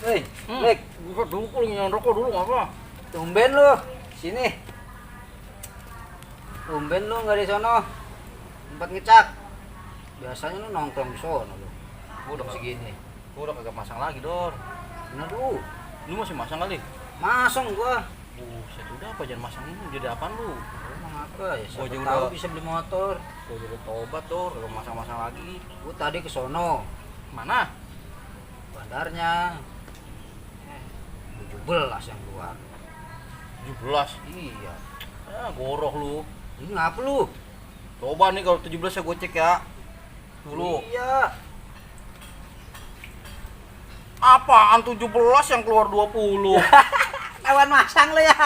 Hei, Lek, Buka dulu kok lagi rokok dulu ngapa? tumben lu. Sini. Tumben lu nggak di sono. Tempat ngecak. Biasanya lu nongkrong di sono lu. Gua udah Segini. Gua udah kagak masang lagi, Dor. Bener lu. Lu masih masang kali? Masang gua. Buset, udah apa jangan masang lu, jadi apaan lu? Emang apa ya? Gua Siapa juga tahu udah- bisa beli motor. Gua jadi tobat, Dor, kagak masang-masang lagi. Gua tadi ke sono. Mana? Bandarnya. 17 yang keluar. 17. Iya. Goroh lu. Ini ngapa lu? Coba nih kalau 17 ya gua cek ya. Dulu. Iya. Apaan 17 yang keluar 20? Kawan masang lu ya.